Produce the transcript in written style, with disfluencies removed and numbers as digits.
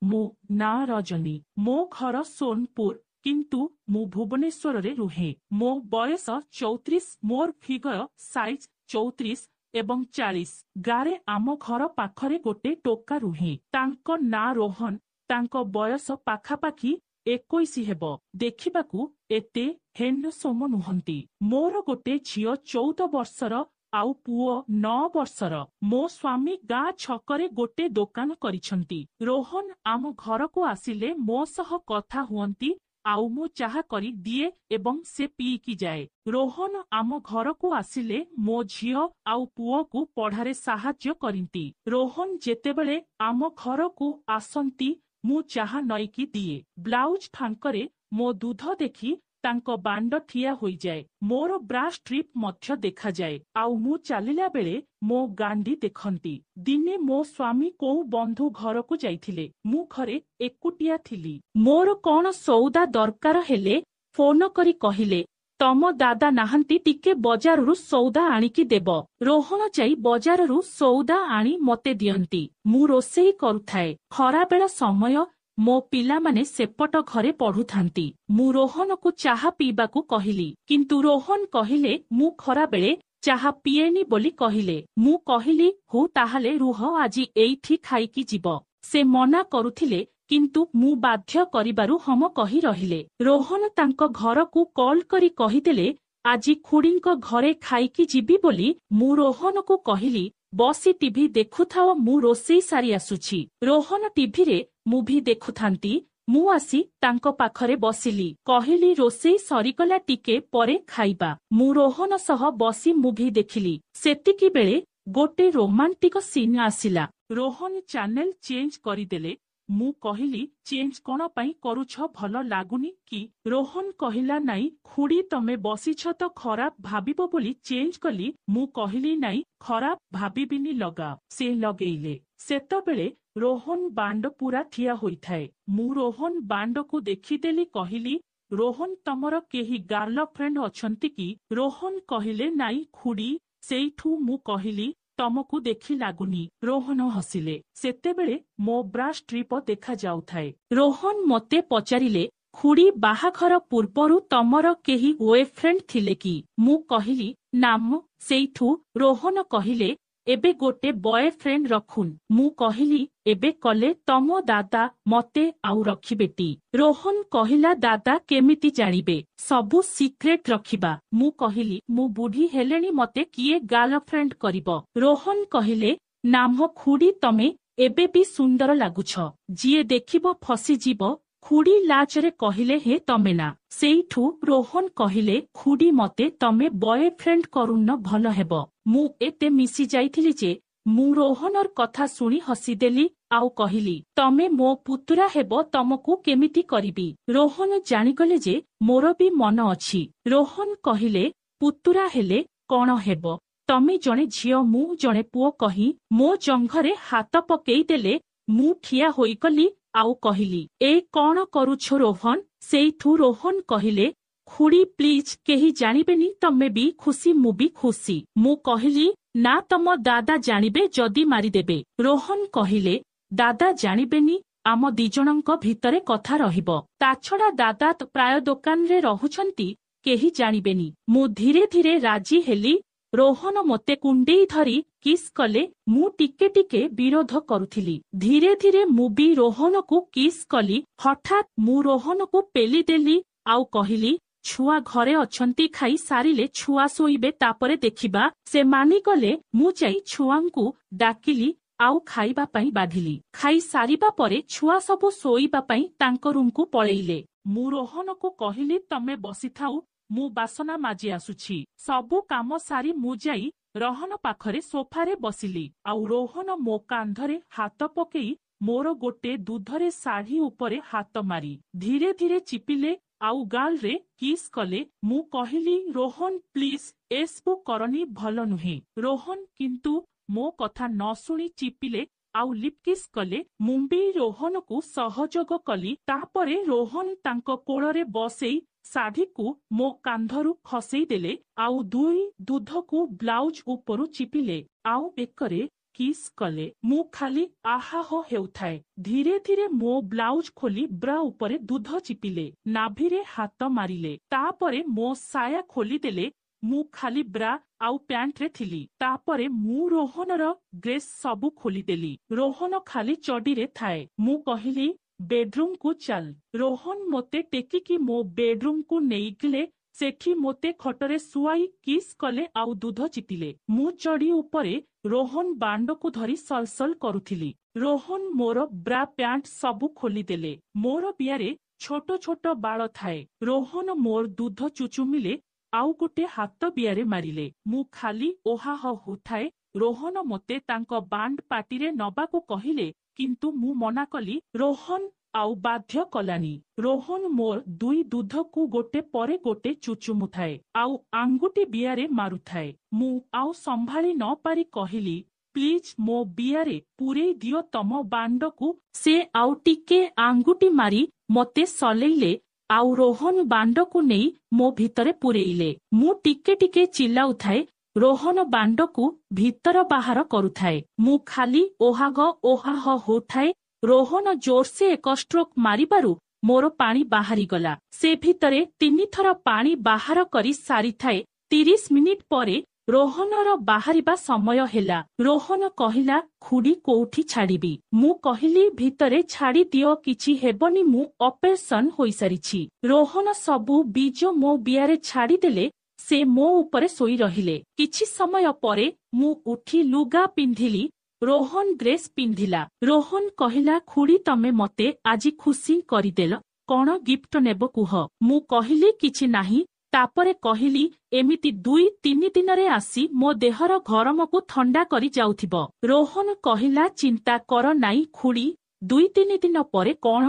ମୋ ନାଁ ରଜନୀ। ମୋ ଘର ସୋନପୁର, କିନ୍ତୁ ମୁଁ ଭୁବନେଶ୍ୱରରେ ରୁହେ। ମୋ ବୟସ 34। ମୋର ଫିଗର ସାଇଜ 34 ଏବଂ 40। ଗାଁରେ ଆମ ଘର ପାଖରେ ଗୋଟେ ଟୋକା ରୁହେ। ତାଙ୍କ ନାଁ ରୋହନ। ତାଙ୍କ ବୟସ ପାଖାପାଖି 21 ହେବ। ଦେଖିବାକୁ ଏତେ ହେଣ୍ଡସୋମ ନୁହନ୍ତି। ମୋର ଗୋଟେ ଝିଅ 14 ବର୍ଷର ଆଉ ପୁଅ 9 ବର୍ଷର। ମୋ ସ୍ୱାମୀ ଗାଁ ଛକରେ ଗୋଟେ ଦୋକାନ କରିଛନ୍ତି। ରୋହନ ଆମ ଘରକୁ ଆସିଲେ ମୋ ସହ କଥା ହୁଅନ୍ତି ଆଉ ମୁଁ ଚାହା କରି ଦିଏ ଏବଂ ସେ ପିଇକି ଯାଏ। ରୋହନ ଆମ ଘରକୁ ଆସିଲେ ମୋ ଝିଅ ଆଉ ପୁଅକୁ ପଢ଼ାରେ ସାହାଯ୍ୟ କରନ୍ତି। ରୋହନ ଯେତେବେଳେ ଆମ ଘରକୁ ଆସନ୍ତି, ମୁଁ ଚାହା ନେଇକି ଦିଏ। ବ୍ଲାଉଜ ଫାଙ୍କରେ ମୋ ଦୁଧ ଦେଖି ତାଙ୍କ ବାଣ୍ଡ ଠିଆ ହୋଇଯାଏ। ମୋର ବ୍ରା ଷ୍ଟ୍ରିପ୍ ମଧ୍ୟ ଦେଖାଯାଏ ଆଉ ମୁଁ ଚାଲିଲା ବେଳେ ମୋ ଗାଣ୍ଡି ଦେଖନ୍ତି। ଦିନେ ମୋ ସ୍ୱାମୀ କୋଉ ବନ୍ଧୁ ଘରକୁ ଯାଇଥିଲେ। ମୁଁ ଘରେ ଏକୁଟିଆ ଥିଲି। ମୋର କଣ ସଉଦା ଦରକାର ହେଲେ ଫୋନ କରି କହିଲେ, "ତମ ଦାଦା ନାହାନ୍ତି, ଟିକେ ବଜାରରୁ ସଉଦା ଆଣିକି ଦେବ।" ରୋହନ ଯାଇ ବଜାରରୁ ସଉଦା ଆଣି ମତେ ଦିଅନ୍ତି। ମୁଁ ରୋଷେଇ କରୁଥାଏ। ଖରାବେଳ ସମୟ। ମୋ ପିଲାମାନେ ସେପଟ ଘରେ ପଢୁଥାନ୍ତି। ମୁଁ ରୋହନକୁ ଚାହା ପିଇବାକୁ କହିଲି, କିନ୍ତୁ ରୋହନ କହିଲେ ମୁଁ ଖରାବେଳେ ଚାହା ପିଏନି ବୋଲି କହିଲେ। ମୁଁ କହିଲି, "ହଉ ତାହେଲେ ରୁହ, ଆଜି ଏଇଠି ଖାଇକି ଯିବ।" ସେ ମନା କରୁଥିଲେ, କିନ୍ତୁ ମୁଁ ବାଧ୍ୟ କରିବାରୁ ହଁ କହି ରହିଲେ। ରୋହନ ତାଙ୍କ ଘରକୁ କଲ୍ କରି କହିଦେଲେ, ଆଜି ଖୁଡିଙ୍କ ଘରେ ଖାଇକି ଯିବି ବୋଲି। ମୁଁ ରୋହନକୁ କହିଲି, "ବସି ଟିଭି ଦେଖୁଥାଅ, ମୁଁ ରୋଷେଇ ସାରି ଆସୁଛି।" ରୋହନ ଟିଭିରେ ମୁଭି ଦେଖୁଥାନ୍ତି। ମୁଁ ଆସି ତାଙ୍କ ପାଖରେ ବସିଲି। କହିଲି, "ରୋଷେଇ ସରିଗଲା, ଟିକେ ପରେ ଖାଇବା।" ମୁଁ ରୋହନ ସହ ବସି ମୁଭି ଦେଖିଲି। ସେତିକି ବେଳେ ଗୋଟେ ରୋମାଣ୍ଟିକ ସିନ୍ ଆସିଲା। ରୋହନ ଚ୍ୟାନେଲ ଚେଞ୍ଜ କରିଦେଲେ। ମୁଁ କହିଲି, "ଚେଞ୍ଜ କଣ ପାଇଁ କରୁଛ, ଭଲ ଲାଗୁନି କି?" ରୋହନ କହିଲା, "ନାଇଁ ଖୁଡି, ତମେ ବସିଛ ତ ଖରାପ ଭାବିବ ବୋଲି ଚେଞ୍ଜ କଲି।" ମୁଁ କହିଲି, "ନାଇଁ, ଖରାପ ଭାବିବିନି, ଲଗାଅ।" ସେ ଲଗେଇଲେ। ସେତେବେଳେ ରୋହନ ବାଣ୍ଡ ପୁରା ଠିଆ ହୋଇଥାଏ। ମୁଁ ରୋହନ ବାଣ୍ଡକୁ ଦେଖିଦେଲି। କହିଲି, "ରୋହନ, ତମର କେହି ଗାର୍ଲଫ୍ରେଣ୍ଡ ଅଛନ୍ତି କି?" ରୋହନ କହିଲେ, "ନାଇଁ ଖୁଡି।" ସେଇଠୁ ମୁଁ କହିଲି, "ତମକୁ ଦେଖି ଲାଗୁନି।" ରୋହନ ହସିଲେ। ସେତେବେଳେ ମୋ ବ୍ରା ଷ୍ଟ୍ରିପ ଦେଖାଯାଉଥାଏ। ରୋହନ ମତେ ପଚାରିଲେ, "ଖୁଡି, ବାହାଘର ପୂର୍ବରୁ ତମର କେହି ବୟଫ୍ରେଣ୍ଡ ଥିଲେ କି?" ମୁଁ କହିଲି, "ନା।" ସେଇଠୁ ରୋହନ କହିଲେ, "ଏବେ ଗୋଟେ ବୟଫ୍ରେଣ୍ଡ ରଖୁନ।" ମୁଁ କହିଲି, "ଏବେ କଲେ ତମ ଦାଦା ମତେ ଆଉ ରଖିବେଟି?" ରୋହନ କହିଲା, "ଦାଦା କେମିତି ଜାଣିବେ? ସବୁ ସିକ୍ରେଟ ରଖିବା।" ମୁଁ କହିଲି, "ମୁଁ ବୁଢୀ ହେଲେଣି, ମତେ କିଏ ଗାର୍ଲଫ୍ରେଣ୍ଡ କରିବ?" ରୋହନ କହିଲେ, "ନାମ ଖୁଡି, ତମେ ଏବେ ବି ସୁନ୍ଦର ଲାଗୁଛ, ଯିଏ ଦେଖିବ ଫସିଯିବ।" ଖୁଡି ଲାଜରେ କହିଲେ, "ହେ, ତମେ ନା।" ସେଇଠୁ ରୋହନ କହିଲେ, "ଖୁଡି, ମତେ ତମେ ବୟଫ୍ରେଣ୍ଡ କରୁନ, ଭଲ ହେବ।" ମୁଁ ଏତେ ମିଶି ଯାଇଥିଲି ଯେ ମୁଁ ରୋହନର କଥା ଶୁଣି ହସିଦେଲି ଆଉ କହିଲି, "ତମେ ମୋ ପୁତୁରା ହେବ, ତମକୁ କେମିତି କରିବି?" ରୋହନ ଜାଣିଗଲେ ଯେ ମୋର ବି ମନ ଅଛି। ରୋହନ କହିଲେ, "ପୁତୁରା ହେଲେ କଣ ହେବ? ତମେ ଜଣେ ଝିଅ, ମୁଁ ଜଣେ ପୁଅ," କହି ମୋ ଜଙ୍ଘରେ ହାତ ପକେଇ ଦେଲେ। ମୁଁ ଠିଆ ହୋଇଗଲି ଆଉ କହିଲି, "ଏ କଣ କରୁଛ ରୋହନ?" ସେଇଠୁ ରୋହନ କହିଲେ, "ଖୁଡି ପ୍ଲିଜ, କେହି ଜାଣିବେନି, ତମେ ବି ଖୁସି, ମୁଁ ବି ଖୁସି।" ମୁଁ କହିଲି, "ନା, ତମ ଦାଦା ଜାଣିବେ ଯଦି ମାରିଦେବେ।" ରୋହନ କହିଲେ, "ଦାଦା ଜାଣିବେନି, ଆମ ଦିଜଣଙ୍କ ଭିତରେ କଥା ରହିବ। ତାଛଡା ଦାଦା ତ ପ୍ରାୟ ଦୋକାନରେ ରହୁଛନ୍ତି, କେହି ଜାଣିବେନି।" ମୁଁ ଧୀରେ ଧୀରେ ରାଜି ହେଲି। ରୋହନ ମତେ କୁଣ୍ଡେଇ ଧରି କିସ୍ କଲେ। ମୁଁ ଟିକେ ଟିକେ ବିରୋଧ କରୁଥିଲି। ଧୀରେ ଧୀରେ ମୁଁ ବି ରୋହନକୁ କିସ୍ କଲି। ହଠାତ୍ ମୁଁ ରୋହନକୁ ପେଲି ଦେଲି ଆଉ କହିଲି, "ଛୁଆ ଘରେ ଅଛନ୍ତି, ଖାଇ ସାରିଲେ ଛୁଆ ଶୋଇବେ, ତାପରେ ଦେଖିବା।" ସେ ମାନିଗଲେ। ମୁଁ ଯାଇ ଛୁଆଙ୍କୁ ଡାକିଲି ଆଉ ଖାଇବା ପାଇଁ ବାଢିଲି। ଖାଇ ସାରିବା ପରେ ଛୁଆ ସବୁ ଶୋଇବା ପାଇଁ ତାଙ୍କ ରୁମକୁ ପଳେଇଲେ। ମୁଁ ରୋହନକୁ କହିଲି, "ତମେ ବସିଥାଉ, ମୁଁ ବାସନ ମାଜି ଆସୁଛି।" ସବୁ କାମ ସାରି ମୁଁ ଯାଇ ରୋହନ ପାଖରେ ସୋଫାରେ ବସିଲି ଆଉ ରୋହନ ମୋ କାନ୍ଧରେ ହାତ ପକେଇ ମୋର ଗୋଟେ ଦୁଧରେ ଶାଢୀ ଉପରେ ହାତ ମାରି ଧୀରେ ଧୀରେ ଚିପିଲେ ଆଉ ଗାଲରେ କିସ୍ କଲେ। ମୁଁ କହିଲି, "ରୋହନ, ପ୍ଲିଜ, ଏସବୁ କରନି, ଭଲ ନୁହେଁ।" ରୋହନ କିନ୍ତୁ ମୋ କଥା ନ ଶୁଣି ଚିପିଲେ ଆଉ ଲିପକିସ୍ କଲେ। ମୁଁ ବି ରୋହନକୁ ସହଯୋଗ କଲି। ତାପରେ ରୋହନ ତାଙ୍କ କୋଳରେ ବସେଇ ଶାଢୀକୁ ମୋ କାନ୍ଧରୁ ଖସେଇ ଦେଲେ ଆଉ ଦୁଇ ଦୁଧକୁ ବ୍ଲାଉଜ ଉପରୁ ଚିପିଲେ ଆଉ ବେକରେ କିସ୍ କଲେ। ମୁଁ ଖାଲି ଆହାହ ହେଉଥାଏ। ଧୀରେ ଧୀରେ ମୋ ବ୍ଲାଉଜ ଖୋଲି ବ୍ରା ଉପରେ ଦୁଧ ଚିପିଲେ, ନାଭିରେ ହାତ ମାରିଲେ। ତାପରେ ମୋ ସାୟା ଖୋଲିଦେଲେ। ମୁଁ ଖାଲି ବ୍ରା ଆଉ ପ୍ୟାଣ୍ଟରେ ଥିଲି। ତାପରେ ମୁଁ ରୋହନର ଡ୍ରେସ୍ ସବୁ ଖୋଲିଦେଲି। ରୋହନ ଖାଲି ଚଡିରେ ଥାଏ। ମୁଁ କହିଲି, ବେଡରୁମକୁ ଚାଲ। ରୋହନ ମୋତେ ଟେକିକି ମୋ ବେଡରୁମକୁ ନେଇଗଲେ। ସେଠି ମୋତେ ଖଟରେ ଶୁଆଇ କିସ୍ କଲେ ଆଉ ଦୁଧ ଚିପିଲେ। ମୁଁ ଚଡି ଉପରେ ରୋହନ ବାଣ୍ଡକୁ ଧରି ସଲସଲ କରୁଥିଲି। ରୋହନ ମୋର ବ୍ରା ପ୍ୟାଣ୍ଟ ସବୁ ଖୋଲିଦେଲେ। ମୋର ବିଆରେ ଛୋଟ ଛୋଟ ବାଳ ଥାଏ। ରୋହନ ମୋର ଦୁଧ ଚୁଚୁମିଲେ ଆଉ ଗୋଟେ ହାତ ବିଆରେ ମାରିଲେ। ମୁଁ ଖାଲି ଓହାହ ହେଉଥାଏ। ରୋହନ ମୋତେ ତାଙ୍କ ବାଣ୍ଡ ପାଟିରେ ନବାକୁ କହିଲେ, କିନ୍ତୁ ମୁଁ ମନା କଲି। ରୋହନ ଆଉ ବାଧ୍ୟ କଲାନି। ରୋହନ ମୋର ଦୁଇ ଦୁଧକୁ ଗୋଟେ ପରେ ଗୋଟେ ଚୁଚୁମୁଥାଏ ଆଉ ଆଙ୍ଗୁଠି ବିଆରେ ମାରୁଥାଏ। ମୁଁ ଆଉ ସମ୍ଭାଳି ନ ପାରି କହିଲି, ପ୍ଲିଜ ମୋ ବିଆରେ ପୂରେଇ ଦିଅ ତମ ବାଣ୍ଡକୁ। ସେ ଆଉ ଟିକେ ଆଙ୍ଗୁଠି ମାରି ମୋତେ ସଲେଇଲେ ଆଉ ରୋହନ ବାଣ୍ଡକୁ ନେଇ ମୋ ଭିତରେ ପୂରେଇଲେ। ମୁଁ ଟିକେ ଟିକେ ଚିଲ୍ଲାଉଥାଏ। ରୋହନ ବାଣ୍ଡକୁ ଭିତର ବାହାର କରୁଥାଏ। ମୁଁ ଖାଲି ଓହାଗ ଓହାହ ହେଉଥାଏ। ରୋହନ ଜୋରସେ ଏକ ଷ୍ଟ୍ରୋକ୍ ମାରିବାରୁ ମୋର ପାଣି ବାହାରିଗଲା। ସେ ଭିତରେ ତିନିଥର ପାଣି ବାହାର କରି ସାରିଥାଏ। 30 ମିନିଟ ପରେ ରୋହନର ବାହାରିବା ସମୟ ହେଲା। ରୋହନ କହିଲା, ଖୁଡି, କୋଉଠି ଛାଡିବି? ମୁଁ କହିଲି, ଭିତରେ ଛାଡି ଦିଅ, କିଛି ହେବନି, ମୁଁ ଅପରେସନ ହୋଇସାରିଛି। ରୋହନ ସବୁ ବୀଜ ମୋ ବିଆରେ ଛାଡିଦେଲେ। ସେ ମୋ ଉପରେ ଶୋଇ ରହିଲେ। କିଛି ସମୟ ପରେ ମୁଁ ଉଠି ଲୁଗା ପିନ୍ଧିଲି। ରୋହନ ଡ୍ରେସ୍ ପିନ୍ଧିଲା। ରୋହନ କହିଲା, ଖୁଡି, ତମେ ମତେ ଆଜି ଖୁସି କରିଦେଲ, କଣ ଗିଫ୍ଟ ନେବ କୁହ। ମୁଁ କହିଲି, କିଛି ନାହିଁ। ତାପରେ କହିଲି, ଏମିତି 2-3 ଦିନରେ ଆସି ମୋ ଦେହର ଗରମକୁ ଥଣ୍ଡା କରି ଯାଉଥିବ। ରୋହନ କହିଲା, ଚିନ୍ତା କର ନାଇଁ ଖୁଡି, 2-3 ଦିନ ପରେ କଣ